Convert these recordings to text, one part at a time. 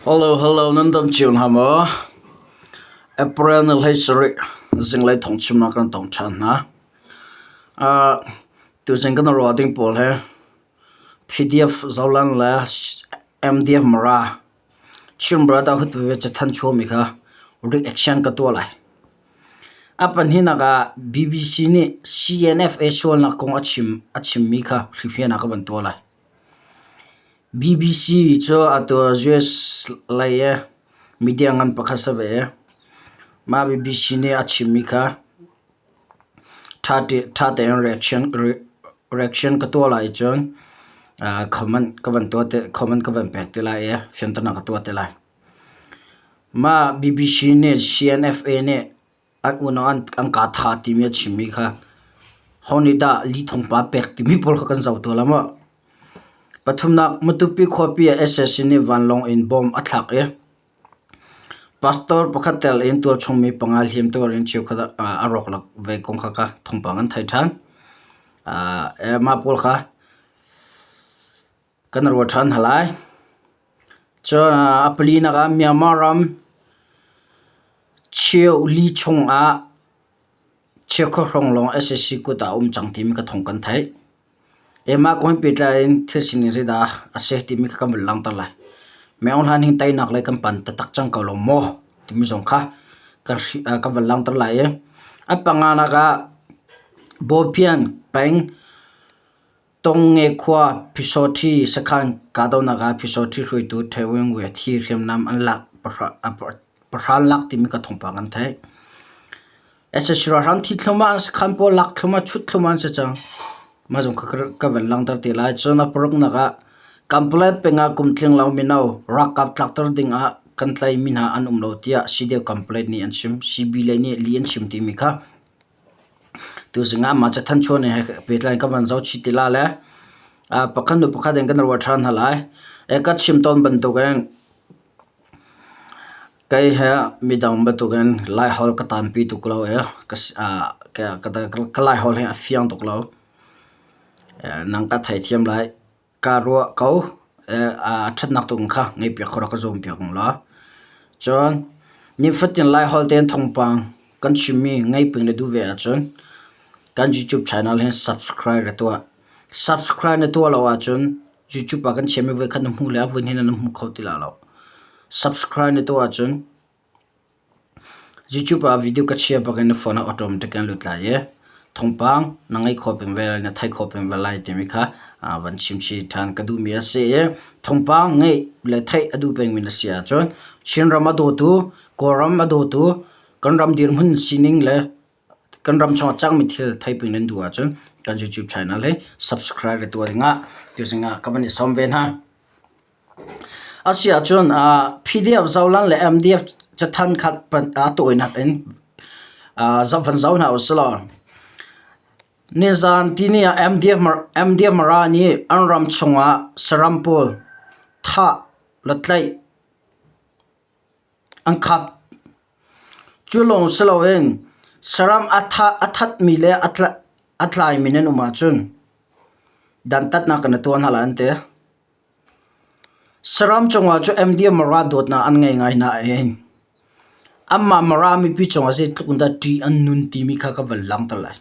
Hello, hello, nan dam cio hna maw? April ni hlei sarih zinglei thawngchimnak kan tong ṭhan hna. Uh, tuzing kan ruah ding pawl he PDF Zoland le MDF Mara Chin Brother Hood veve cathan chuahmi kha reaction ka tuah lai. A pahnihnak ah BBC nih CNFA sualnak kong a chim a chimmi kha hrifian ah ka van tuah lai. BBC cu atu US lei i media ngan pakhat si ve i mah BBC nih a chimmi kha ṭha tein reaction ka tuah lai cun comment ka van tuah te comment ka van pek te lai i fianternak ka tuah te lai. Mah BBC nih CNFA nih An unau an kaa tha timi a chimmi kha ho nih dah li thongpa pek timi pawl kha kan zoh tuah la maw. Pathumnak Matupi khuapi ah sac nih vanlawng in bomb a thlak i pastor pakhat tel in tualchung mi panga hliamtuar in cheukhat a rawk ve kong kha thawngpang an thai ṭhan. Mah pawl kha kan ruat ṭhan hna lai. Cun a palinak ah Myanmar ram cheu li chungah chiakhua hrawng lawng sac kut ah a um cang timi ka thawng kan theih. Mah kong he pehtlai in thil sining zeidah a si timi kha kan vun langhter lai. Myo hlan hi teinak lei kan pan taktak cang ko lo maw timi zong kha kan vun langhter lai i a panganak ah Bawpian peng Tongnge khua Pyisothi sakhan kahdohnak ah Pyisothi hruaitu Thae Win thi hriamnam an lak pahra lak timi ka thawngpang an theih. Sac ralhrang thi thluahmah an sakhan pawl lak thluahmah chut thluahmah an si cang. Mah zong kha ka van langhter te lai. Cun a paruknak ah Kanpalet peng ah kum tling lo mino ralkap tlakter ding ah kan tlaimi hna an um lo tiah CDF Kanpalet nih an chim. CB lei nih li an chim timi kha Tuzing ah mah cathanh chuah ning he pehtlai in ka van zoh chih ti la le pakhat hnu pakhat in kan ruah ṭhan hna lai. Ka chim tawn bantukin kei he midang bantukin Laiholh ka tampi tuk lo i ka Laiholh hi a fiang tuk lo. Nang ka theithiam lai. Kaa ruah ko. A ṭhatnak tuk kha ngaihpiak kho rak ka zuampiak ung law. Cun nifatin Laiholh tein thawngpang kan chimmi ngaih peng na duh ve ahcun kan YouTube channel hi subscribe ra tuah. Subscribe na tuah lo ahcun YouTube ah kan chiahmi voikhat na hmuh le a vui hin na hmu kho ti lai lo. Subscribe na tuah ahcun YouTube ah video ka chia bak in na phone ah automatic in lut lai i thawngpang na ngeih khawh peng ve lai, na theih khawh peng ve lai timi kha van chim chih ṭhan ka duhmi a si i thawngpang ngeih le theih a duh pengmi na si ahcun Chinram a dawtu, Kawlram a dawtu, kan ram dirhmun sining le kan ram chung a cangmi thil theih peng nan duh ahcun kan YouTube channel hi subscribe le tuah dingah tuzing ah ka van i sawm ve hna. Asiahcun PDF Zoland le MDF cathanh khat aa tawinak in van zoh hna usilaw nizaan tini ah MDF Mara nih an ram chungah saram pawl thah le tlaih an khap. Cu lawng si loin saram a thatmi le a tlaimi nan um ahcun dantatnak kan i tuah hna lai an ti. Saram cungah cu MDM Mara dawtnak an ngei ngai nain anmah Mara mipi cungah zeitluk in dah ṭih an nun timi kha ka van langhter lai.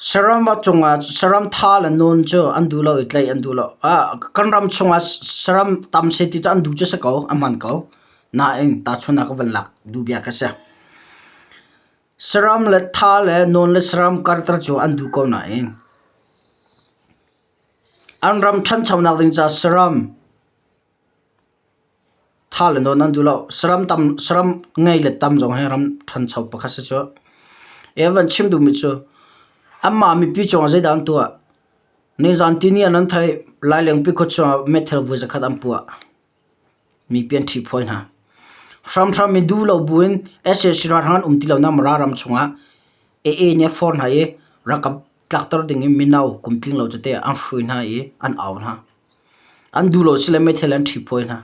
Saram cungah saram tha le nawn cu an duh lo i tlaih an duh lo. Kan ram chungah saram tam seh ti cu an duh cu si ko, a hman ko. Nain tahchunhnak ka van lak duh bia kha si. Saram le tha le nawn le saram karter cu an duh ko nain An ram ṭhanchonak ding caah saram tha le nawn an duh lo. Saram tam saram ngei le tam zong hi ram ṭhancho pakhat si cu. E van chim duhmi cu anmah mipi cungah zeidah an tuah? Nizan tini ah nan theih Lailengpi khua chungah meithal voi zakhat an puah. Mipi an ṭhihphawi hna. Hramhram in duh lo buin sac ralhrang an um ti lonak Mara ram chungah AA nih a forh hna i ralkap tlakter dingin mino kum tling lo tete an hrui hna i an au hna. An duh lo sile meithal an ṭhihphawi hna.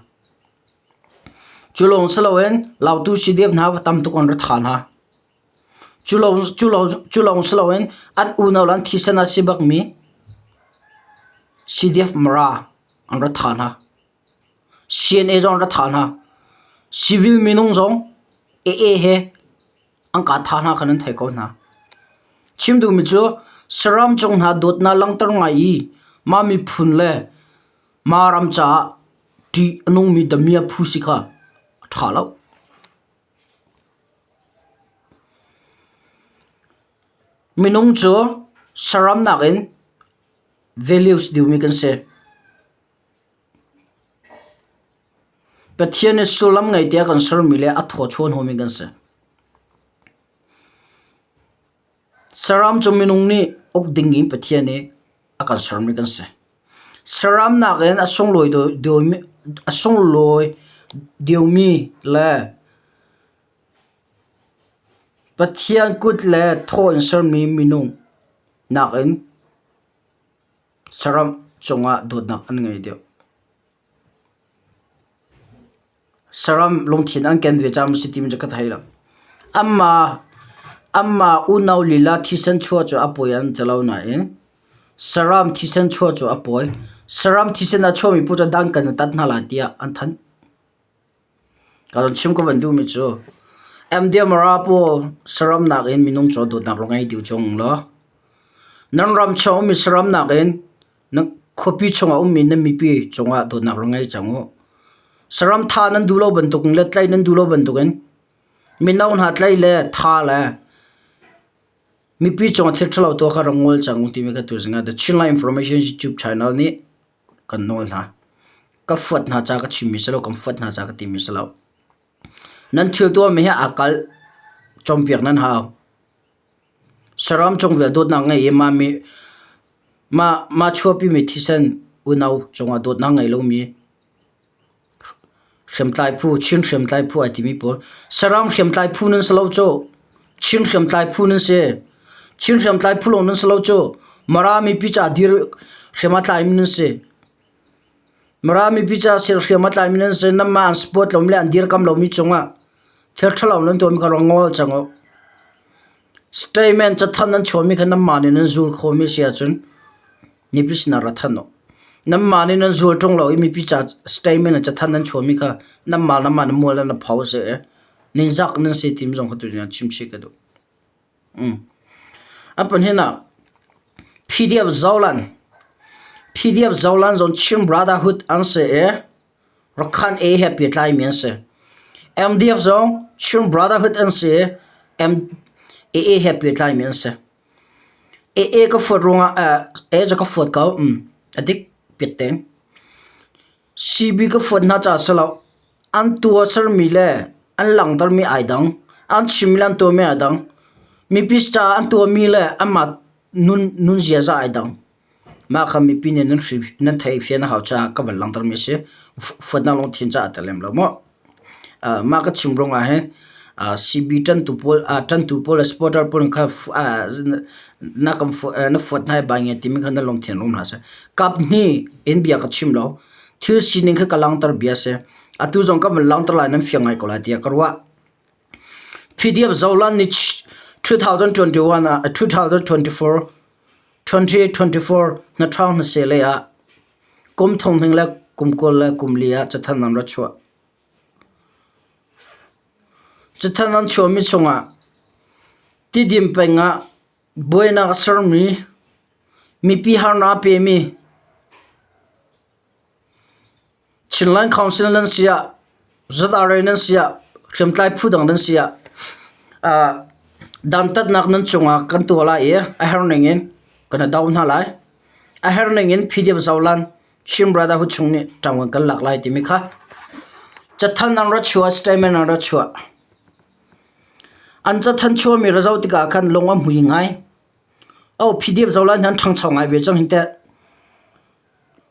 Cu lawng si loin Lautu CDF hna va tam tuk an ra tha hna. Cu lawng si loin an unau le an thisen ah si bakmi CDF Mara an ra tha hna. CNA zong an ra thah hna. Civil minung zong AA he an kah thah hna kha nan theih ko hna. Chim duhmi cu saram cung hna dawtnak langhter ngai i mah miphun le mah ram caah ṭih a nungmi damiah phu si kha a ṭha lo. Minung cu saram nakin values duhmi kan si. Pathian nih sullam ngei tiah kan sermi le a thaw chuanhawmi kan si. Saram cu minung nih uk ding in Pathian nih a kan sermi kan si. Saram nakin a sunglawi a sunglawi deuhmi le Pathian kut le thaw in sermi minung nakin saram cungah dawtnak an ngei deuh. Saram lungthin an ken ve caah maw si timi cu ka thei lo. Anmah anmah unau lila thisen chuah cu a pawi an ti lo nain saram thisen chuah cu a pawi. Saram thisen a chuahmi paoh cu dan kan i tat hna lai tiah an thanh. Ka rawn chim ka van duhmi cu MDMRA pawl saram nakin minung caw dawtnak rak ngei dih tung law nan ram chung ummi saram nakin na khuapi chungah ummi nan mipi cungah dawtnak rak ngei cang u. Saram tha nan duh lo bantukin le tlaih nan duh lo bantukin mino hna tlaih le tha le mipi cungah thil ṭhalo tuah kha rak ngol cang u timi kha tuzing ah The Chinland Information YouTube channel nih kan nawl hna. Ka fuat hna ca ka chimmi si lo, kan fuat hna ca ka timi si lo. Nan thil tuahmi hi aa kalh. Cawnpiak nan hau. Saram cung vial dawtnak ngei i mah mi mah mah chuahpimi thisen unau cungah dawtnak ngei lomi hriamtlai phu Chin hriamtlai phu ai timi pawl saram hriamtlai phu nan si lo cu Chin hriamtlai phu nan si Chin hriamtlai phu lawng nan si lo cu Mara mipi ca dir hriam a tlaimi nan si Mara mipi ca sir hriam a tlaimi nan si nanmah an support lomi le an dirkam lomi cungah thil ṭhalo nan tuahmi kha rak ngol cang u. Statement cathanh nan chuahmi kha nanmah nih nan zul khawhmi si ahcun mipi sinah ra thanh u. Nanmah nih nan zul ṭung lo i mipi ca statement le cathanh nan chuahmi kha nanmah nanmah na mual na pho si i ninzak nan si timi zong kha tu chim chih ka duh. Mm. A pahnih ah PDF Zolan PDF Zolan zong Chin Brotherhood an si i Rakhan A he pehtlaimi an si. MDF zong Chin Brotherhood an si i M AA he pehtlaimi an si. AA ka fuat ruangah uh, A cu ka fuat ko. Mm, a dik piat te. CB ka fuat hna caah si lo. An tuah sermi le an langhtermi ai dang. An chimmi le an tuahmi ai dang. Mipi caah an tuahmi le anmah nun nun ziaza ai dang. Mah kha mipi nih nan hri nan theihfian a hau caah ka van langhtermi a si. Fuatnak lungthin caah a tel lem lo maw. Uh, mah ka chim ruangah hin uh, CB ṭantu pawl uh, ṭantu pawl le supporter pawl kha uh, na kan na fuat hna i bai nge timi kha na lungthin rum hlah seh. Kap hnih in bia ka chim lo. Thil sining kha ka langhter bia si. Atu zong ka van langhter lai nan fiang ngai ko lai tiah ka ruah. PDF Zolan nih 2021 ah 2024 2024 hnaṭhawng hnaseh lei ah kum thonghning le kum 20 le kum li ah cathanh an ra chuah. Cathanh an chuahmi chungah Tidim peng ah buainak a sermi, mipi harnak a pemi Chinland Council nan si ah, ZRA nan si ah, hriamtlai phu dang nan si ah, uh, dantatnak nan cungah kan tuah lai i a herh ning in kan do hna lai. A herh ning in PDF Zolan Chin Brotherhood chung nih ṭangvon kan lak lai timi kha cathanh an ra chuah, statement an ra chuah. An cathanh chuahmi ra zoh tikah khan lung a hmui ngai. Oh, PDF Zolan han ṭhangcho ngai ve cang hin teh.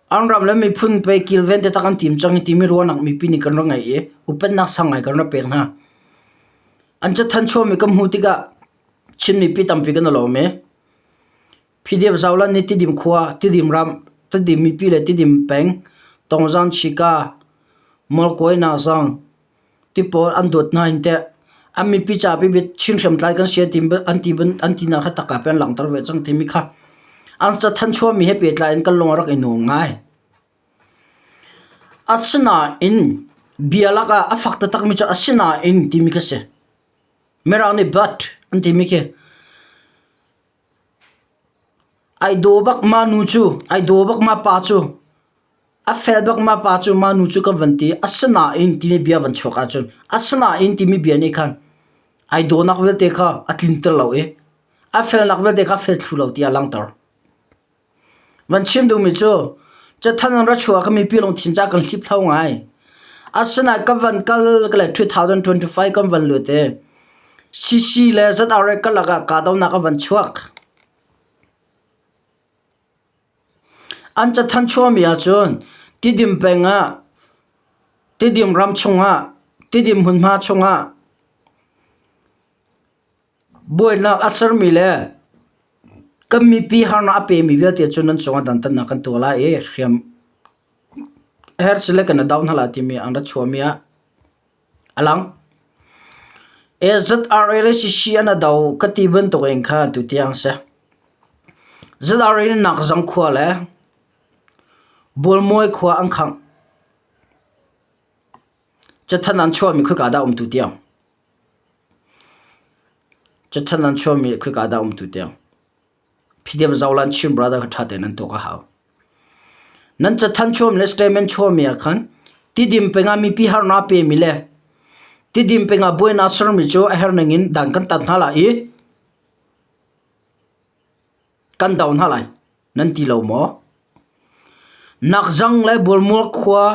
An ram le miphun pei kilven taktak an tim cang i timi ruahnak mipi nih kan rak ngeih i upatnak sang ngai kan rak pek hna. An cathanh chuahmi kan hmuh tikah Chin mipi tampi kan i lawm i PDF Zolan nih Tidim khua, Tidim ram, Tidim mipi le Tidim peng, Tongzang Chika, Molkawi Nazang, ti pawl an dawt hna hin teh an mipi ca bibit Chin hriamtlai kan si an ti an ti an tinak kha takka pe an langhter ve cang timi kha an cathanh chuahmi he pehtlai in kan lung a rak i nuam ngai. Asinain bia lakah a fak taktakmi cu asinain timi kha si. Mirang nih but an timi khi ai daw bak ma nu cu, ai daw bak ma pa cu, a fel bak ma pa cu ma nu cu kan van ti. Asinain timi bia van chuak ahcun asinain timi bia nih khan ai dawnak vialte kha a tlinter lo i a felnak vialte kha a fel thlu lo tiah a langhter. Van chim duhmi cu cathanh an ra chuah kha mipi lungthin ca kan hliphlau ngai. Asinain ka van kal ka le 2025 kan van lut i CC le ZRA karlak ah kahdohnak a van chuak. An cathanh chuahmi ahcun Tidim peng ah Tidim ram chungah Tidim hmunhma chungah Buainak a sermi le kan mipi harnak a pemi vialte cu nan cungah dantatnak kan tuah lai i hriam her sile kan i doh hna lai timi an ra chuahmi ah a lang. ZRA le CC an i do ka ti bantuk in khan tutiang a si. ZRA nih Nakzang khua le Bualmawi khua an khangh. Cathanh an chuahmi khoika dah um tutiang? Cathanh an chuahmi khoika dah um tutiang? PDF Zolan Chin brother kha ṭha tein nan tuak a hau. Nan cathanh chuahmi le statement chuahmi ah khan tidim pengah mipi harnak pemi le tidim pengah buainak sermi cu a herh ning in dan kan tat hna lai i kan do hna lai. Nan ti lo maw? Nakzang le Bualmual khua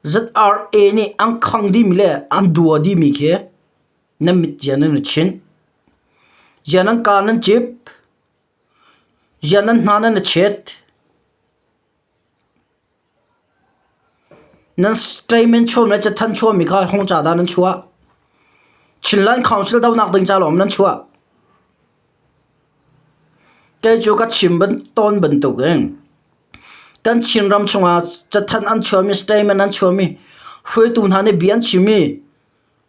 ZRA nih an khang dihmi le an dua dihmi khi nan mit cia nan i chinh. Zia nan kaa nan cip. Zia nan hna nan i chet. Nan statement chuahmi le cathanh chuahmi kha hong ca dah nan chuah? Chinland Council dohnak ding ca lawng nan chuah. Kei cu ka chim tawn bantukin kan Chinram chungah cathanh an chuahmi, statement an chuahmi, hruaitu hna nih bia an chimmi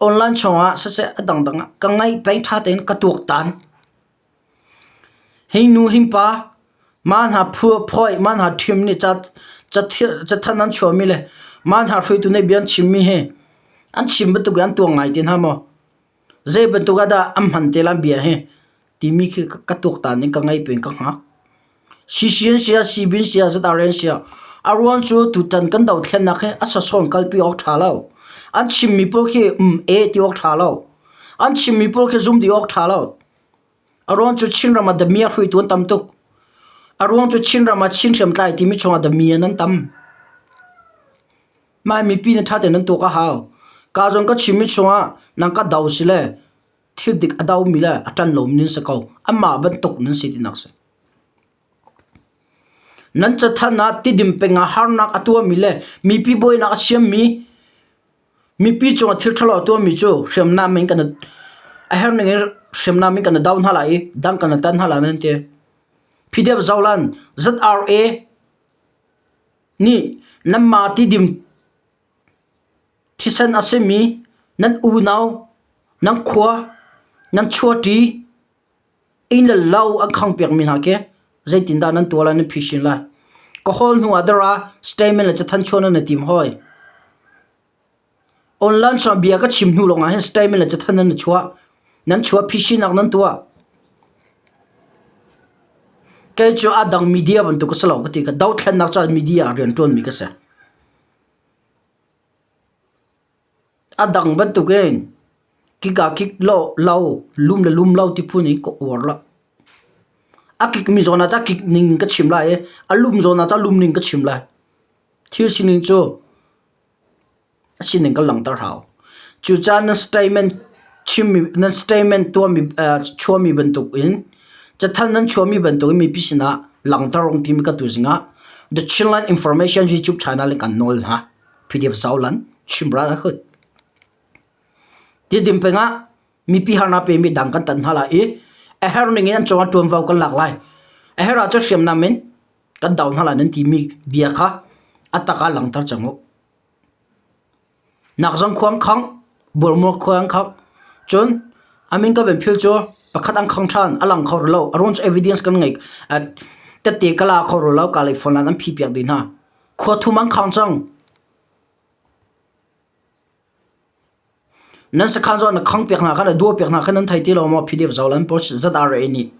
online chungah siseh a dangdang ah ka ngaih peng ṭha tein ka tuaktan. Hi nu hi pa mah hna phawi mah hna ṭhim nih cathanh an chuahmi le mah hna hruaitu nih bia an chimmi hi an chim bantuk in an tuak ngai ti hna maw? Zei bantuk ah dah an hman te lai bia hi timi khi ka tuaktan in ka ngaih peng ka hngak. CC an si ah CB an si ah ZRA an si ah a ruang cu tutan kan dothlennak hi a sasawn kalpi awk ṭha lo. An chimmi pawl khi um e ti awk ṭha lo. An chimmi pawl khi zum dih awk ṭha lo. A ruang cu Chinram ah damiah hruaitu an tam tuk. A ruang cu Chinram ah Chin hriamtlai timi chungah damiah nan tam. Mah mipi nih ṭha tein nan tuak a hau. Ka zawn ka chimmi chungah nang ka do si le thil dik a domi le a ṭan lomi nan si ko. Amah bantuk nan si tinak si. Nan cathanh ah tidim peng ah harnak a tuahmi le mipi buainak a siammi Mipi cungah thil ṭhalo a tuahmi cu hriamnam in kan a herh ning in hriamnam in kan i do hna lai i dang kan i tan hna lai nan ti. PDF Zolan ZRA nih nanmah tidim thisen a simi nan unau, nan khua, nan chuahṭi, inn le lo an khangpiakmi hna khi zeitindah nan tuah lai nan phisin lai. Ka hawl hnu ah dara statement le cathanh chuah nan i tim hoi. Online chuah bia ka chim hnu lawngah hin statement le cathanh nan i chuah. Nan chuah phisinak nan tuah. Kei cu a dang media bantuk ka si lo ka ti ka dothlennak cu media ah rian ṭuanmi ka si. A dang bantukin kik ah kik lo lum le lum lo ti phun in ka uar lo. A kikmi zawn ah cun a kik ning in ka chim lai i a lum zawn ah cun a lum ning ka chim lai. Thil sining cu a sining ka langhter hau. Cucaah nan statement chimmi nan statement tuahmi chuahmi bantukin cathanh nan chuahmi bantukin mipi sinah langhter rung timi ka tuzing ah The Chinland Information YouTube channel in kan nawl hna. PDF Zolan Chimral a hut. Tidim pengah mipi harnak pemi dang kan tan hna lai i a her ning in an cungah ṭuanvo kan lak lai. A her ahcun hriamnam in kan do hna lai nan timi bia kha a tak ah langhter cang u. Nakzang khua an khangh, Bualmual khua an khangh. Cun amin ka van phil cu pakhat an khang ṭhan, a lang kho rih lo. A ruang cu evidence kan ngei. Tette ka la kho rih lo, ka lei phone an phi piak dih hna. Khua thum an khang cang. Nan sakhan zong na khang piak hna kha na duah piak hna kha nan thei ti lo maw PDF zolan pawl ZRA nih.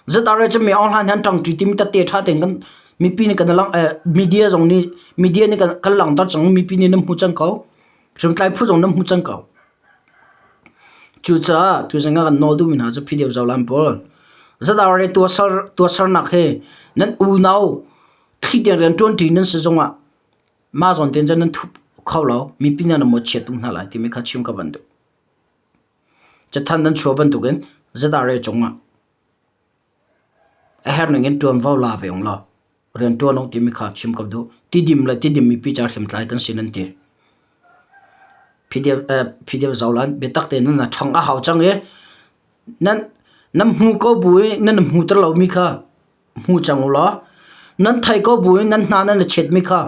ZRA cu mi Aung Hlan han ṭangṭi timi tette ṭha tein kan mipi nih kan lang media zong nih media nih kan langhter cang mipi nih nan hmu cang ko. Hriamtlai phu zong nan hmu cang ko. Cucaah tuzing ah kan nawl duhmi hna cu PDF zolan pawl ZRA tuahser tuahsernak hi nan unau thli tiang rian ṭuanṭi nan si zongah Mah zawn tein cun nan thup kho lo. Mipi nih nan mawhchiat tuk hna lai timi kha chim ka van duh. Cathanh nan chuah bantukin ZRA cungah a herh ning in ṭuanvo la ve ung law rian ṭuan u timi kha chim ka duh. Tidim le tidim mipi ca hriamtlai kan si nan ti. PDF, eh, PDF zolan biatak tein nan ṭhang a hau cang i nan nan hmu ko bu i nan hmu ter lomi kha hmu cang u law nan thei ko buin nan hna nan i chetmi kha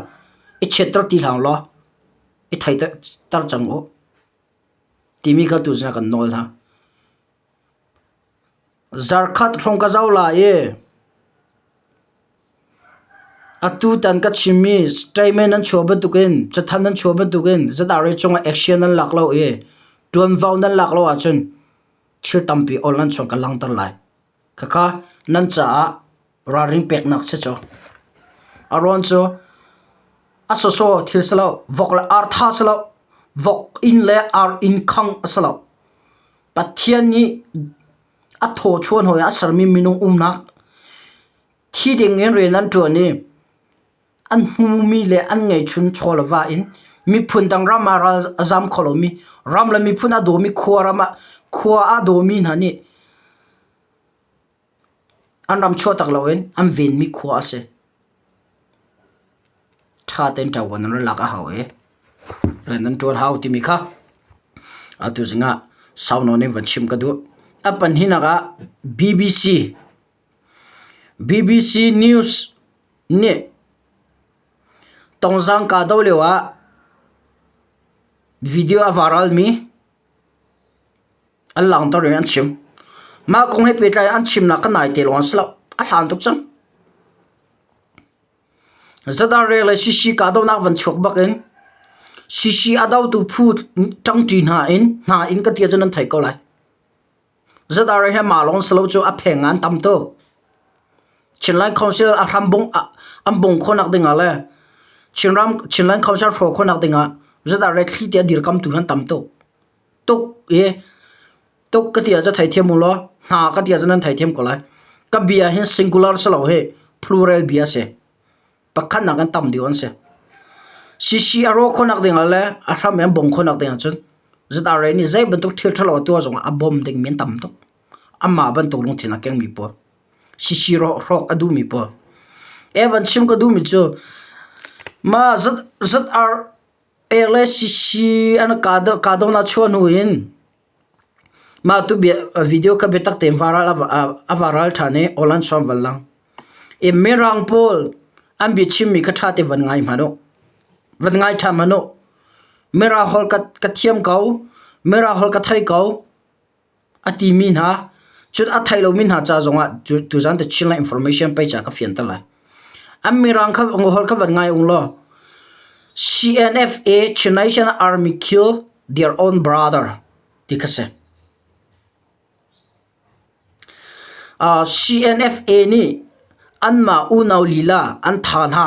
i chiatter ti hlah u law i theiter cang u timi kha tu zong kan nawl hna. Zarkhat hrawng ka zoh lai i atutan ka chimmi statement nan chuah bantukin cathanh nan chuah bantukin ZRA cungah action nan lak lo i ṭuanvo nan lak lo ahcun thil tampi awl nan chuah ka langhter lai. Khakha nan caah ralring peknak si cu. A ruang cu a sawsaw thil si lo, vok le ar tha si lo, vok inn le ar inn khang a si lo. Pathian nih a thaw chuan hawi a sermi minung umnak thi ding in rian an ṭuan i an hmumi le an ngeihchun chaw le va in miphun dang ram ah ral a zam kho lomi ram le miphun a dawmi khua ram ah khua a dawmi hna nih an ram chuahtak loin an venmi khua a si. Ṭha tein ṭovan an ra lak a hau i rian an ṭuan hau timi kha atu zingah sau nawn in van chim ka duh. A pahnihnak ah BBC BBC News nih Tongzang kahdoh lio ah video a viral-mi an langhter i an chim. Mah kong he pehtlai an chimnak kha naite lawng a si lo. A hlan tuk cang. ZRA le CC kahdohnak van chuak bak in CC a dotu phu ṭangṭi hna in hna in ka ti ahcun nan theih ko lai. ZRA hi mah lawng si lo cu a pheng an tam tuk. Chinland Council a hram bung an bung khawhnak ding ah le Chinram Chinland Council hrawh khawhnak ding ah ZRA thli te a dirkamtu hi an tam tuk. Tuk i tuk ka ti ah cu theithiam u law hna ka ti ah cun nan theithiam ko lai. Ka bia hi singular si lo hi plural bia si. Pakhatnak in tam deuh an si. CC a rawh khawhnak ding ah le a hram i an bawmh khawhnak ding ah cun ZRA nih zei bantuk thil ṭhalo a tuah zongah a bawm dingmi an tam tuk. Amah bantuk lungthin a kengmi pawl. CC hrawk a duhmi pawl. Evan chim ka duhmi cu mah ZRA le CC an kahdohnak chuah hnu in Mah tu video kha biatak tein a viral ṭhan i aw-lan suam van lang. I Mirang pawl an biachimmi kha ṭha tein van ngai hmanh u. Van ngai ṭhan hmanh u. Mirang holh ka thiam ko, Mirang holh ka thei ko a timi hna, cun a thei lomi hna ca zongah tuzan te Chinland information pei ca ka fianter lai. An Mirang kha holh kha van ngai ung law CNFA Chin Nation Army kill their own brother ti kha si. Uh, CNFA nih anmah unau lila an tha hna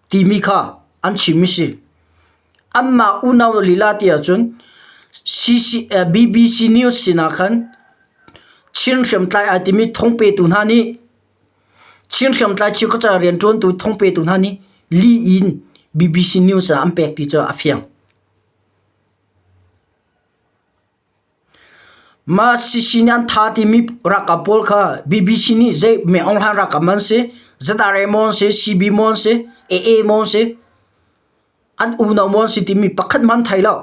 timi kha an chim si. Anmah unau lila ti ahcun CC, uh, BBC News sinah khan Chin hriamtlai ai timi thongpetu hna nih Chin hriamtlai chiukha rianṭuantu thongpetu hna nih li in BBC News ah an pek ti cu a fiang. Mah CC nih an tha timi ralkap pawl kha BBC nih zei Me Aung Hlaing ralkap man si, ZRA maw an si, CB maw an si, AA maw an si, an unau maw an si timi pakhat hmanh an thei lo.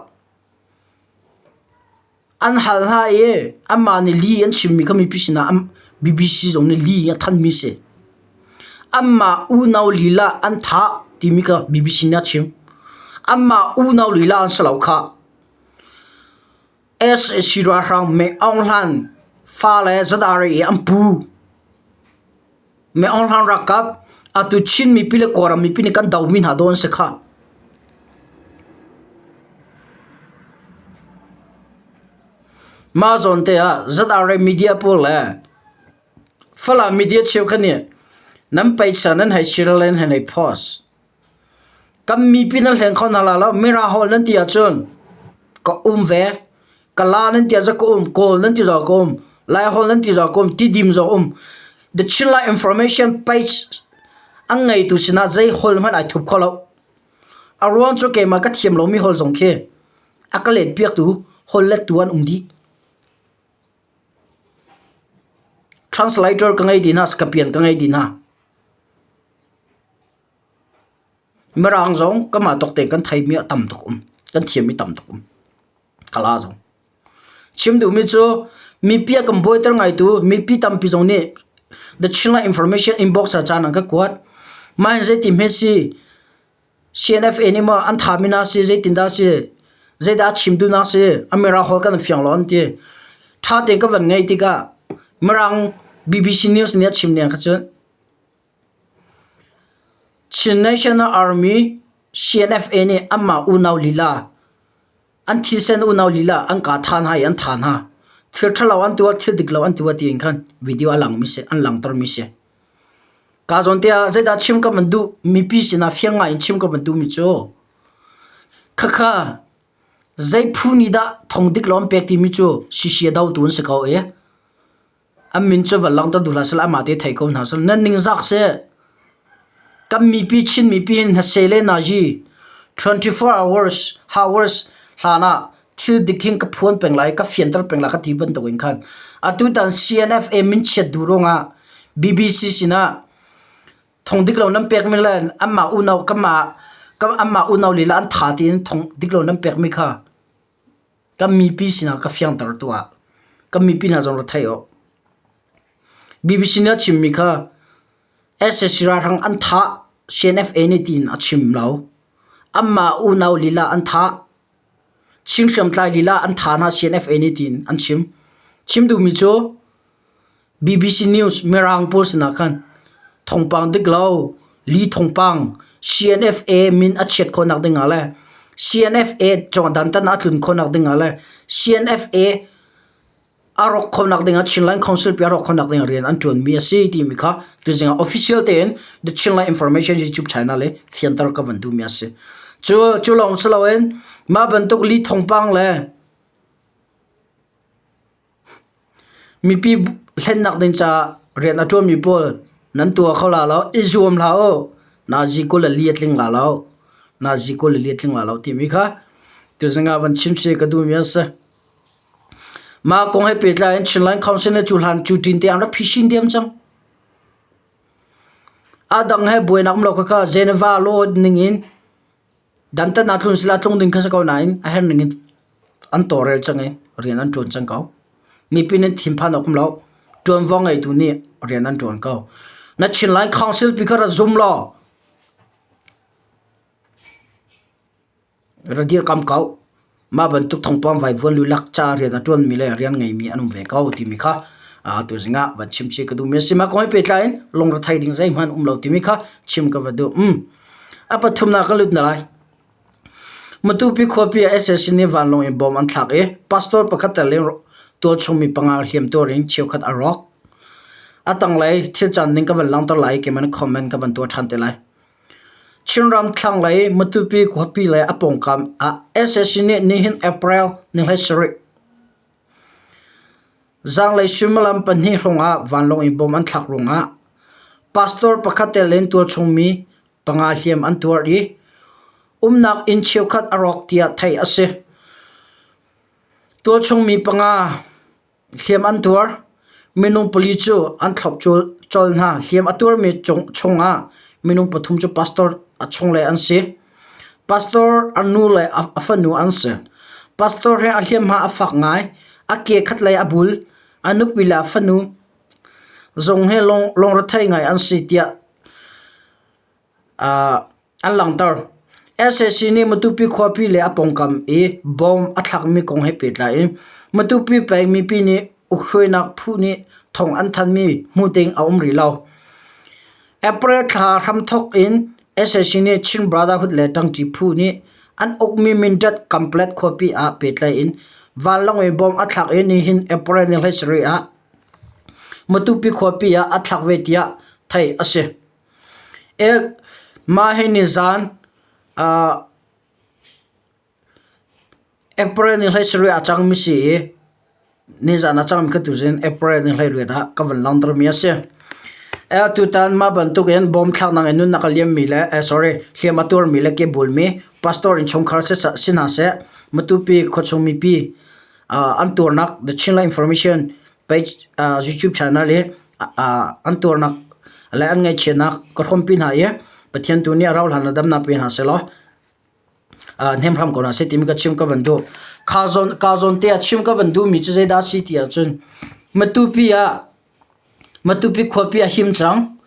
An hal hna i anmah nih li an chimmi kha mipi sinah BBC zong nih li a thanmi si. Anmah unau lila an thah timi kha BBC nih a chim. Anmah unau lila an si lo khah. Sac ralhrang Me Aung Hlaing fale ZRA i an pu. Me Aung Hlaing ralkap atu Chin mipi le Kawlram mipi nih kan domi hna daw an si khah. Mah zawn te ah ZRA media pawl le Falam media cheukhat nih nan paisa nan hei share le nan hei post. Kan mipi nan hleng kho hna la lo. Mira hawl nan ti ahcun ka um ve. Kala nan ti ahcun ka um. Kawl nan ti zong ka um. Lai hawl nan ti zong ka um. Tidim zong um. The Chinland Information page an ngeitu sinah zei hawl hmanh ai thup kho lo. A ruang cu keimah ka thiam lomi hawl zong khi a ka let piaktu hawl lettu an um dih. Translator ka ngei dih hna, Scapian ka ngei dih hna. Mirang zong kanmah tawk tein kan theimi a tam tuk um. Kan thiammi tam tuk um. Kala zong. Chim duhmi cu mipi a kan buaiter ngaitu mipi tampi zong nih The Chinland Information inbox ah caan an ka kuat. Mah hin zeiti hme si CNFA nih maw an thami na si zeitindah si zeidah a chim duhnak si a mirang holh kan fiang lo an ti. Ṭha tein ka van ngaih tikah Mirang BBC News nih a chim ning kha cun Chin National Army CNFA nih anmah unau lila an thisen unau lila an kah ṭhan hna i an thah hna. Thil ṭhalo an tuah, thil dik lo an tuah tiin khan video a langmi si, an langhtermi si. Kaa zawn te ah zeidah chim ka van duh, mipi sinah fiang ngai in chim ka van duhmi cu khakha zei phu nih dah thong dik lo an pek timi cu sisia dotu an si ko i An min cu van langhter duh hlah seh amah te thei ko hna seh. Nan ningzak seh. Kan mipi Chin mipi hin hnaseh le nazi 24 hours hours hlan ah thil dik hin ka phuan peng lai ka fianter peng lai ka ti bantuk in khan atutan CNFA min chiat duh ruangah BBC sinah thong dik lo nan pek mi le anmah unau kanmah anmah unau lila an tha tiin thong dik lo nan pek mi kha Kan mipi sinah ka fiangter tuah. Kan mipi hna zong ra thei awk. BBC nih a chimmi kha sac ralhrang an thah CNFA nih tiin a chim lo. Anmah unau lila an thah. Chin hriamtlai lila an thah hna CNFA nih tiin an chim. Chim duhmi cu BBC News Mirang pawl sinah khan thawngpang dik lo, li thawngpang, CNFA min a chiat khawhnak ding ah le CNFA cawng dantat a tlun khawhnak ding ah le CNFA a rawk khawhnak ding ah Chinland Council pi a rawk khawhnak ding ah rian an ṭuanmi a si timi kha tuzing ah official tein The Chinland Information YouTube channel le fianter ka van duhmi a si. Cu cu lawng si loin mah bantuk li thawngpang le Mipi hlennak ding caah rian a ṭuanmi pawl nan tuah kho la lo, i zuam hlah u. Nazi 24 a tling la lo. Nazi 24 a tling la lo timi kha tuzing ah van chim si ka duhmi a si. Mah kong he pehtlai in Chinland Council nih cu hlan cu ṭin te an rak phisin diam cang. A dang he buainak um lo khakha Geneva law ning in Dantatnak tlun sila tlung ding kha si ko nain a herh ning in an tawlrel cang i rian an ṭuan cang ko. Mipi nih thinphan awk um lo. Ṭuanvo ngeitu nih rian an ṭuan ko. Na Chinland Council pi kha ra zum law ra dirkamh ko. Mah bantuk thawngpang vaivuan lulak ca rian a ṭuanmi le rian ngeimi an um ve ko timi kha tuzing ah van chim chih ka duhmi a si. Mah kong he pehtlai in lungrethei ding zeihmanh um lo timi kha chim ka va duh. A pathumnak kan lut na lai. Matupi khuapi ah sac nih vanlawng in bom an thlak i pastor pakhat tel in tualchung mi panga hliamtuar in cheukhat a rawk. A tanglei thil caan ning ka van langhter lai i keimah nih comment ka van tuah ṭhan te lai. Chinram thlanglei Matupi khuapi le a pawngkam ah sac nih nihin April ni 17 zaanglei suimilam pahnih hrawngah vanlawng in bom an thlak ruangah pastor pakhat tel in tualchung mi panga hliam an tuar i umnak inn cheukhat a rawk tiah theih a si. Tualchung mi panga Hliam an tuar. Minung pali cu an thlop colh hna. Hliam a tuarmi chungah minung pathum cu pastor a chungle an si. Pastor a nu le a fanu an si. Pastor he a hliamhma a fak ngai. A ke khatlei a bul. A nupi le a fanu zong he lungrethei ngai an si tiah An langhter. Sac nih Matupi khuapi le a pawngkam i bom a thlakmi kong he pehtlai in Matupi peng mipi nih ukhruainak phu nih thawng an thanhmi hmuh ding a um rih lo. April thla hramthawk in sac nih Chin Brotherhood le ṭangṭi phu nih an ukmi Mindat Complex khuapi ah pehtlai in. Vanlawng in bomb a thlak i nihin April ni 17 ah Matupi khuapi ah a thlak ve tiah theih a si. Mah hi nizaan April ni 17 a cangmi si i nizaan a cangmi kha tuzing April ni 18 ah ka van langhtermi a si. Tutan mah bantukin bawm thlaknak in nunnak a liammi le sorry hliam a tuarmi le kebulmi pastor innchungkhar si hna seh Matupi khuachung mipi an tuarnak The Chinland Information page YouTube channel i an tuarnak le an ngaihchiatnak ka hrawmpi hna i Pathian tu nih a rauhhlan ah damnak pe hna sehlaw hnem hram ko hna seh timi ka chim ka van duh. Ka zawn ka zawn te ah chim ka van duhmi cu zeidah a si ti ahcun Matupi ah Matupi khuapi a him cang.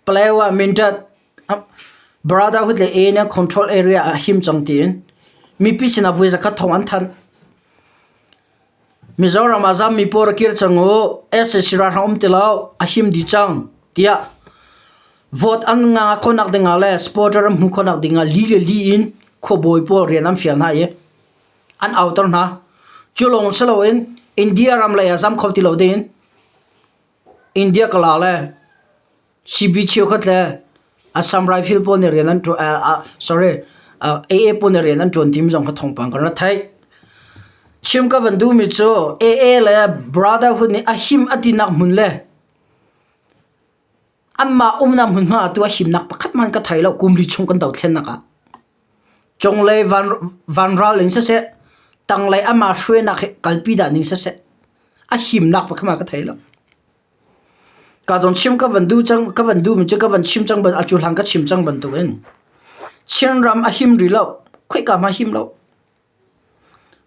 Palaewa Mindat Brotherhood le ANN control area ah a him cang tiin mipi sinah voi zakhat thawng an thanh. Mizoram ah zammi pawl a kir cang u, sac ralhrang um ti lo, a him dih cang tiah vote an nga khawhnak ding ah le supporter an hmuh khawhnak ding ah li le li in khuabawi pawl rian an fial hna i an auter hna. Cu lawng si loin India ram lei ah zam kho ti lo ding in India kala le CB cheukhat le Assam Rifle pawl nih rian an ṭuan sorry AA pawl nih rian an ṭuan timi zong kha thawngpang kan rak theih. Chim ka van duhmi cu AA le Brotherhood nih a him a tinak hmun le anmah umnak hmunhma ah tu a himnak pakhat hmanh ka thei lo kum li chung kan dothlennak ah. Cunglei vanral in siseh, tanglei amah hruainak hi kalpi dah ning siseh, a himnak pakhat hmanh ka thei lo. Ka zawn chim ka van duh cang ka van duhmi cu ka van chim cang a cu hlan ka chim cang bantukin Chinram a him rih lo khoika hmanh a him lo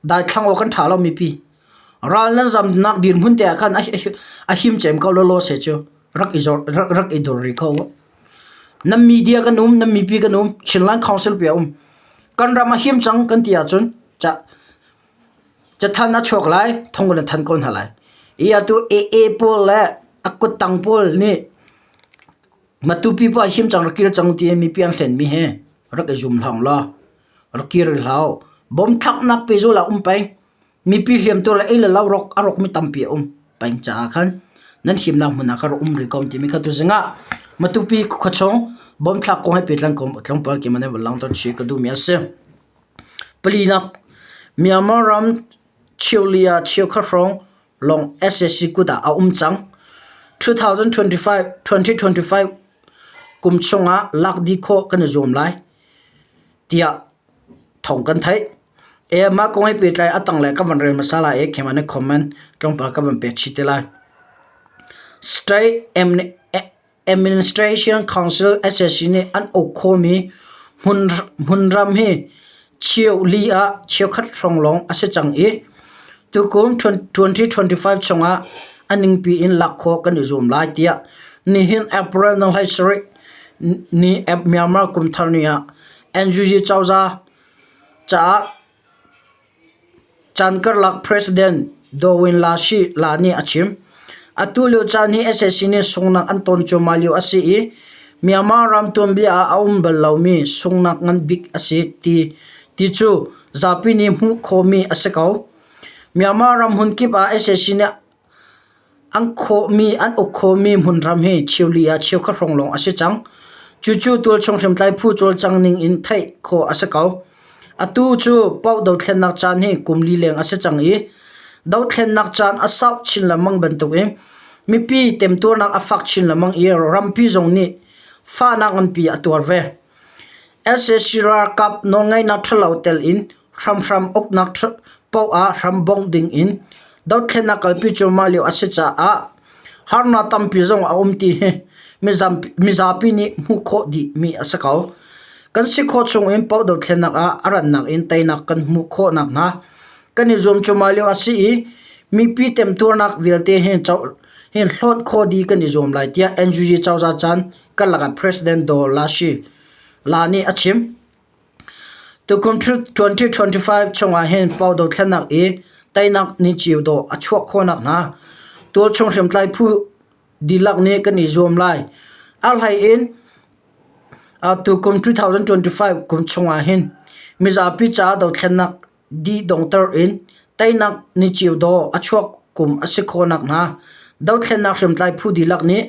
daithlang awk kan ṭha lo mipi ral nan zamnak dirhmun te ah khan a him cem ko lawlaw se cu rak i zor rak i dor rih ko nan media kan um nan mipi kan um Chinland Council pi a um kan ram a him cang kan ti ahcun ca Cathanh a chuak lai, thong in a thanh ko hna lai. I atu AA pawl le a kuttang pawl nih Matupi pa him cang rak kir cang ti mipi an hlenmi he rak i zum hlah law rak kir hlah. Bom thlaknak pe zul ah um peng. Mipi hliamtu le ei le lo rok a rokmi tampi a um peng caah khan nan himnak hmun ah kha rak um rih ko timi kha tuzing ah Matupi khuachung bom thlak kong he pehtlai tlawmpal ki man langter chih ka duhmi a si. Palinak, Myanmar ram cheuli ah cheukhat hrawng lawng sac kut ah a um cang. 2025 2025 kum chungah lak dih khawh kan i zuam lai tiah thawng kan theih. E mah kong he pehtlai a tanglei ka van rel hmasa lai i khema na comment tlawmpal ka van pek chih te lai. State Administration Council sac nih an uk khawhmi hmunram hi cheuli ah cheukhat hrawng lawng a si cang i tukum 2025 chungah a ningpi in lak khawh kan i zuam lai tiah nihin April 27 ni Myanmar kumthar ni ah NUG cozah caah Caan karlak President Daw Win La Shi La nih a chim. Atu lio caan hi sac nih sunghnak an ton cuahmah lio a si i Myanmar ram tuanbia ah a um bal lomi sunghnak ngan bik a si ti, ti cu zapi nih hmuh khawhmi a si ko. Myanmar ram hmun kip ah sac nih An khawhmi an uk khawhmi hmunram hi cheuli ah cheukhat hrawng lawng a si cang. Cucu tualchung hriamtlai phu cawlcang ning in theih khawh a si ko. Atu cu paoh dothlennak caan hi kum li leng a si cang i dothlennak caan a sauh chin lengmang bantukin mipi temtuarnak a fak chin lengmang i rampi zong nih fahnak nganpi a tuar ve. Sac ralkap nawlngeihnak ṭhalo tel in hramhram uknak paoh ah hram bongh ding in dothlennak kalpi cuahmah lio a si caah harnak tampi zong a um ti hi mizapi nih hmuh khawh dihmi a si ko. Kan si khawh chung in paoh dothlennak ah a rannak in teinak kan hmuh khawh nakhnga kan i zuam cuahmah lio a si i mipi temtuarnak vialte hi hin hlawt khawh dih kan i zuam lai tiah NUG cozah caan karlak ah President Daw La Shi La nih a chim. Tukum 2025 chungah hin pau dothlennak i teinak ni cio dawh a chuah khawh nakhnga tualchung hriamtlai phu dihlak nih kan i zuam lai. A hlei in tukum 2025 kum chungah hin mizapi caah dothlennak dih dongter in Teinak ni cio dawh a chuak kum a si khawh nakhnga dothlennak hriamtlai phu dihlak nih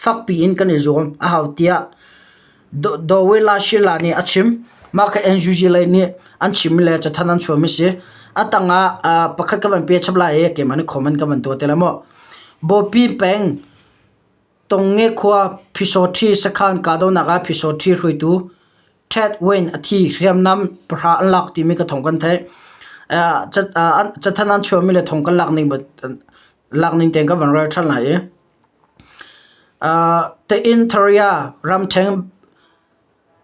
fakpi in kan i zuam a hau tiah Dawela Shila nih a chim. Mah kha NUG lei nih an chimmi le cathanh an chuahmi si. A tangah pakhat ka van pe chap lai i keimah nih comment ka van tuah te lai mu. Bawpi peng Tongnge khua Phisawṭhi sakhan kahdohnak ah Phisawṭhi hruaitu Ted Wayne a thi hriamnam pahra an lak timi ka thawng kan theih. Cathanh an chuahmi le thong kan lak ning lak ning tein ka van rel ṭhan lai i Tein-Tharia ramṭhen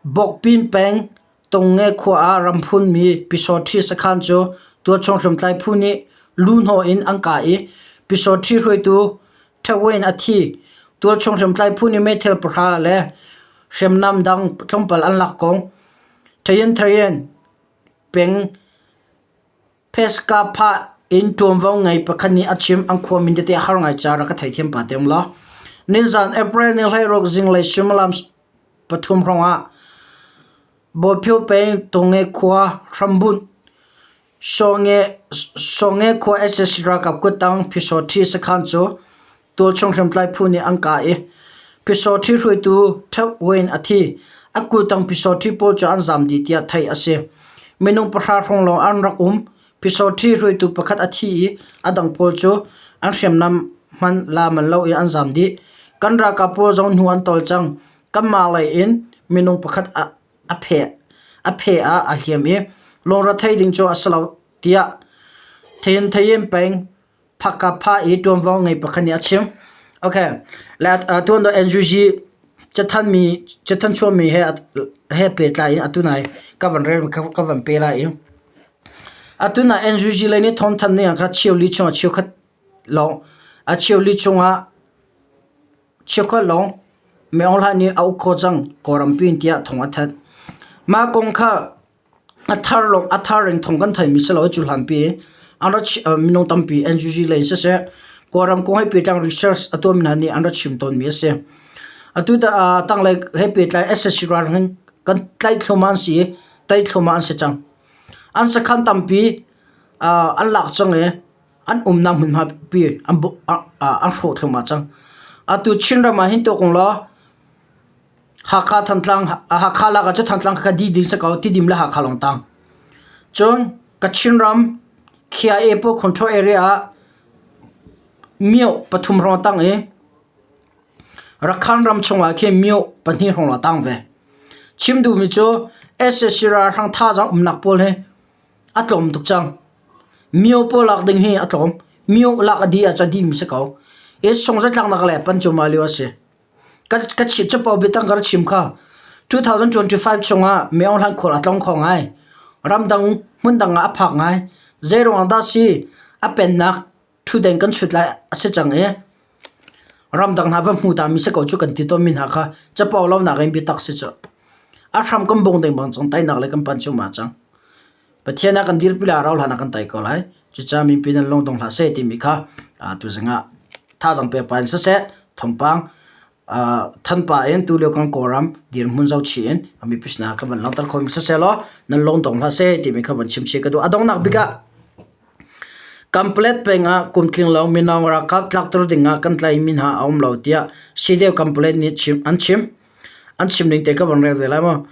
Bawkpin peng Tongnge khua ah ramphunmi Pyisawṭhi sakhan cu tualchung hriamtlai phu nih luhnawh in an kah i Pyisawṭhi hruaitu Ṭhewein a thi. Tualchung hriamtlai phu nih meithal pahra le hriamnam dang tlawmpal an lak kong Ṭayin-Tharian peng Pheskapha in ṭuanvo ngei pakhat nih a chim. An khua min tete a har ngai caah rak ka theithiam pah te um law. Nizan April ni 16 zinglei suimilam 3 hrawngah Bawphio peng Tunge khua hrambunh Sawnge khua sac ralkap kuttang Phisawṭhi sakhan cu tualchung hriamtlai phu nih an kah i Phisawṭhi hruaitu Ṭheuh Win a thi. A kuttang Phisawṭhi pawl cu an zaam dih tiah theih a si. Minung pahra hrawng lawng an rak um. Phisawṭhi hruaitu pakhat a thi i a dang pawl cu an hriamnam hmanh la manh lo i an zaam dih. Kan ralkap pawl zong hnu an tawl cang. Kanmah lei in minung pakhat a phe ah a hliam i lungrethei ding cu a si lo tiah Thein Thein peng Phakapha i ṭuanvo ngei pakhat nih a chim. Okay. Le tuan do NUG cathan mi cathan chuahmi he he pehtlai in atu nai ka van rel ka van pe lai i atu na NUG lei nih thawngthan ning ah kha cheu li chungah cheukhat lawng a cheu li chungah cheukhat lawng Min Aung Hlaing nih a uk khawh cang Kawlrampi in tiah thawng a thanh. Mah kong kha A thar in thawng kan theimi si lo cu hlanpi an ra minung tampi NUG lei in siseh Kawlram kong he pehtlai research a tuahmi hna nih an ra chim tawnmi a si. Atu tanglei he pehtlai sac ralring kan tlaih thluahmah an si i tei thluahmah an si cang. An sakhan tampi an lak cang i an umnak hmunhma pi an hrawh thluahmah cang. Atu Chinram ah hin tuak ung law Hakha Thantlang Hakha lak ah cu Thantlang kha di ding si ko Tidim le Hakha lawng tang. Cun Kachin ram KIA pawl control area ah myo pathum hrawng a tang i Rakhan ram chungah khin myo pahnih hrawng a tang ve. Chim duhmi cu sac ralhrang thazaang umnak pawl hi a tlawm tuk cang. Myo pawl lak ding hi a tlawm. Myo lak a dih ahcun a dihmi si ko. I sungzatlaknak le pancuma lio a si. Ka capo biatang ka rak chim kha 2025 chungah Min Aung Hlaing khual a tlawng kho ngai. Ramdang hmundang ah a phak ngai. Zeiruang dah si a pennak ṭhutdeng kan chut lai a si cang i ramdang hna va hmu ta mi si ko cu kan ti tawnmi hna kha capo lonak in biatak si cu. A hram kan bung ding bang cang teinak le kan pan cuahmah cang. Pathian ah kan dirpi lai rau hlan ah kan tei ko lai. Cucaah mipi nan lung dong hlah seh timi kha tuzing ah thazaang pek pah in siseh thawngpang thanpa in tulio kan Kawlram dirhmun zohchih in mipi sinah ka van langhter khomi siseh law nan lung dong hlah seh timi kha van chimchih ka duh. A donghnak bik ah Kanpalet peng ah kum tling lo mino ralkap tlakter ding ah kan tlaihmi hna a um lo tiah CDF Kanpalet nih an chim. An chim ning te ka van rel ve lai maw.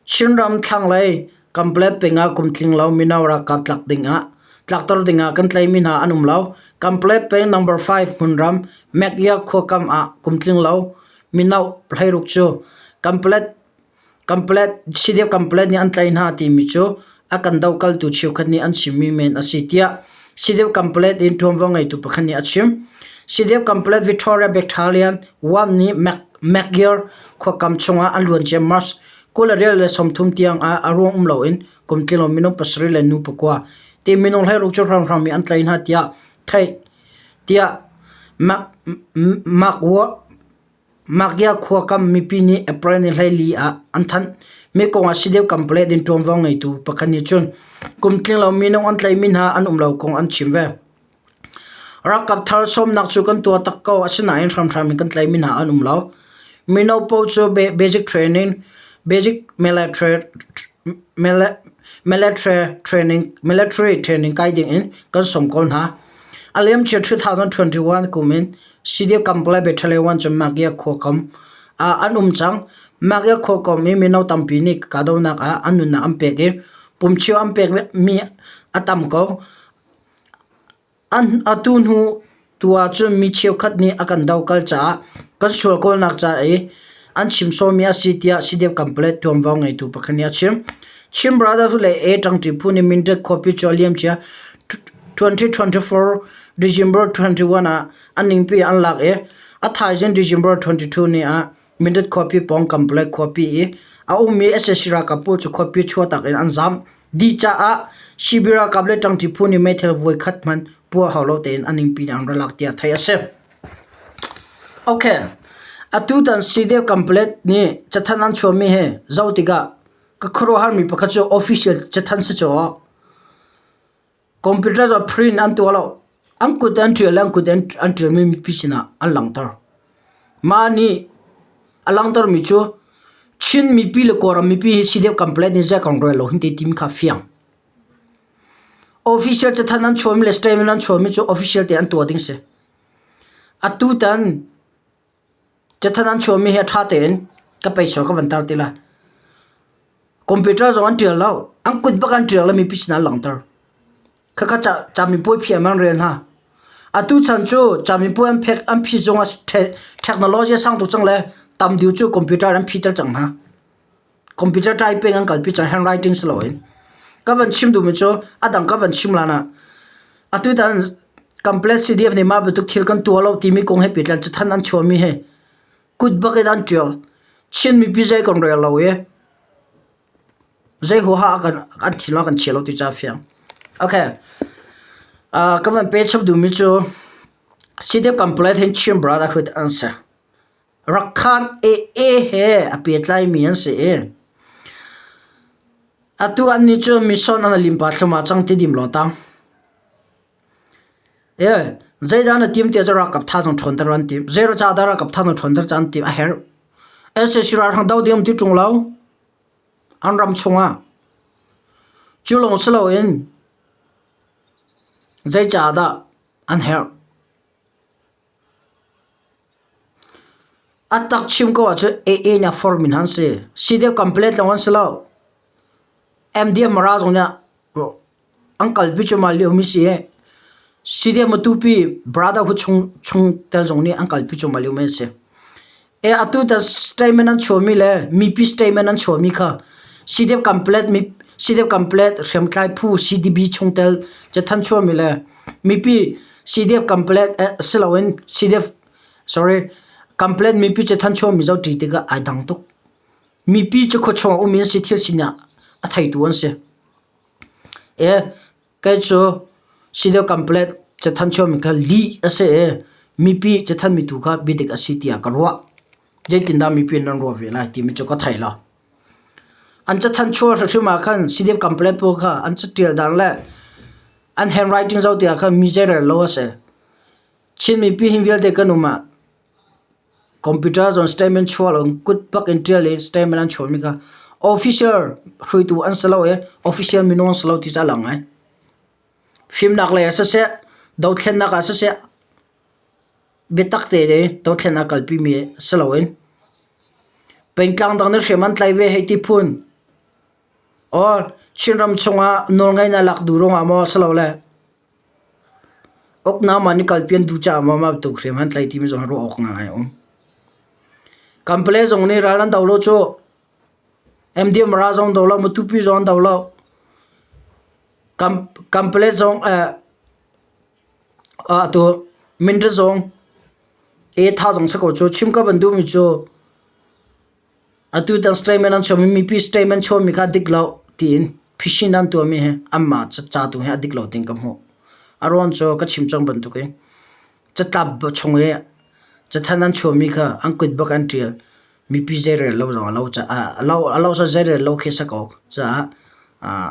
Chinram thlanglei Kanpalet peng ah kum tling lo mino ralkap tlak ding ah tlakter ding ah kan tlaihmi hna an um lo. Kanpalet peng number 5 hmunram Mekya khuakam ah kum tling lo mino 16 cu Kanpalet Kanpalet CDF Kanpalet nih an tlaih hna timi cu a kan dohkaltu cheukhat nih an chimmi men a si tiah CDF Kanpalet in ṭuanvo ngeitu pakhat nih a chim. CDF Kanpalet Victoria Battalion 1 nih McGear khuakam chungah an luancia March 2030 tiang ah a ruang um loin kum tlinglo minung pasarih le nu pakua ti minung 16 cu hramhram in an tlaih hna tiah theih tiah Magya khuakam mipi nih April ni 14 ah an thanh. Mekong ah Sideu Kanpalet in ṭuanvo ngeitu pakhat nih cun kum tlinglo minung an tlaihmi hna an um lo kong an chim ve. Ralkap thar sawmnak cu kan tuah tak ko asinain hramhram in kan tlaihmi hna an um lo. Mino paoh cu basic training, basic military, Military training military training kai ding in kan sawm ko hna. A liamcia 2021 kum in CDF Kampala Battalion 1 cu Magya khua kam ah an um cang. Magya khua kam i mino tampi nih kahdohnak ah an nunnak an pek i pumchio an pek mi a tam ko. Atu hnu tu ahcun mi cheukhat nih a kan dohkal caah kan sual kawlnak ca i an chim sawhmi a si tiah CDF Kanpalet ṭuanvo ngeitu pakhat nih a chim. Chin Brotherhood le A ṭangṭi phu nih Mindat khuapi cu a liamcia 2024 December 21 ah a ningpi an lak i a thaizing December 22 ni ah Mindat khuapi pawng Kanpalet khuapi i a ummi sac ralkap pawl cu khuapi chuahtak in an zaam. Dih caah CB ralkap le ṭangṭi phu nih meithal voikhat hmanh puah hau lo tein a ningpi in an ra lak tiah theih a si. Okay. Atutan CDF Kanpalet nih cathanh an chuahmi hi zoh tikah ka khuaruahharmi pakhat cu official cathanh si cu Computer cu print an tuah lo. An kut an ṭial le an kut an ṭialmi mipi sinah an langhter. Mah nih a langhtermi cu Chin mipi le Kawlram mipi hi CDF Kanpalet nih zei kan rel lo hin ti timi kha fiang. Official cathanh an chuahmi le statement an chuahmi cu official te an tuah ding si. Atutan Cathanh an chuahmi hi a ṭha tein ka peisua ka van tar ti lai. Computer zong an ṭial lo. An kut bak an ṭial le mipi sinah an langhter. Khakha ca camipuai phi an rel hna. Atu chan cu camipuai an phek an phi zong ah technology a sang tuk cang le tam deuh cu computer an phiter cang hna. Computer typing an kalpi cang handwriting si loin. Ka van chim duhmi cu a dang ka van chim lan ah atu tan Complex CDF nih mah bantuk thil kan tuah lo timi kong he pehtlai cathanh an chuahmi hi kut bak in an ṭial. Chin mipi zei kan rel lo i zei huaha kan an thil ah kan chia lo ti ca fiang. Okay. Uh, ka van pe chap duhmi cu CDF Complex hin Chin Brotherhood an si. Rakhan AA he a pehtlaimi an si i atu annih cu mission an limpa thlum ah cang ti dim law tang. E, zeidah na tim tiah cu ralkap thazaang ṭhawnter an tim. Zei ca dah ralkap thazaang ṭhawnter ca an tim a herh. SAC ralhrang do ding um ti ṭung lo. An ram chungah. Cu lawng si loin zei ca dah an herh. A tak chim ko ahcun AA nih a formi hna an si. CDF complete lawng an si lo. MDM Mara zong nih an kalpi cuahmah liomi si i CDF Matupi Brotherhood chung chungtel zong nih an kalpi cuahmah liomi an si. E atu ta statement an chuahmi le mipi statement an chuahmi kha CDF complete mi CDF complete hriamtlai phu CDB chungtel cathanh chuahmi le mipi CDF complete eh, si loin CDF sorry complete mipi cathanh chuahmi zoh ṭi tikah ai dang tuk. Mipi cu khuachung a ummi an si thil sining a theitu an si. E kei cu CDF complete cathanh chuahmi kha lih a si i mipi cathanhmi tu kha biadik a si tiah ka ruah. Zeitindah mipi nan ruah ve lai timi cu ka thei lo. An cathanh chuah hrimhrim ah khan CDF complete pawl kha an caṭial dan le an handwriting zoh tikah khan mi zeirel lo a si. Chin mipi hin vialte kan um ah computer zong statement chuah lo kut bak in ṭial i statement an chuahmi kha officer hruaitu an si lo i official minung an si lo ti cu a lang ngai. Fimnak lei ah siseh, dothlennak ah siseh, biatak te dothlennak kalpimi si loin pengtlang dang nih hriam an tlai ve hei ti phun Or Chinram chungah nawlngeihnak lak duh ruangah maw silole uknak man i kalpi an duh caah maw mah bantuk hriam an tlaih timi zong hi ruah awk ngai a um. Kanpale zong nih ral an do lo cu MDM ral zong do lo, Matupi zong an do lo. Kanpale zong atu Mindat zong e tha zong si ko cu chim ka van duhmi cu Atutan statement an chuahmi mipi statement chuahmi kha dik lo tiin phisin an tuahmi hi anmah ca tu hi a dik lo tiin ka hmuh. A ruang cu ka chim cang bantukin catlap chung i cathanh an chuahmi kha an kut bak an ṭial. Mipi zeirel lo zong a lo caah a lo a lo zeirel lo khi a si ko caah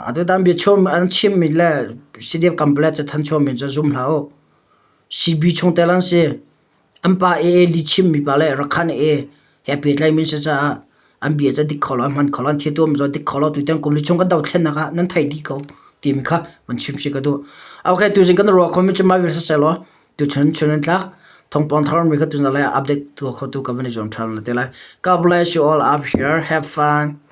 atutan bia chuahmi an chimmi le CDF Kanpalet cathanh chuahmi cu zum hlah u. CB chungtel an si. An pa AA lihchimmi pa le Rakhan AA he pehtlaimi an si caah An bia cu dik kho lo, an hman kho lo, an thil tuahmi cu dik kho lo. Tutan kum li chung kan dothlennak ah nan theih dih ko timi kha van chim si ka duh. Okay, tuzing kan ruah khomi cu mah vial siseh law tuchun chun in tlak thawngpang thar mi kha tuzing lai update tuah khotu ka van i zuam ṭhan te lai. God bless you all up here. Have fun.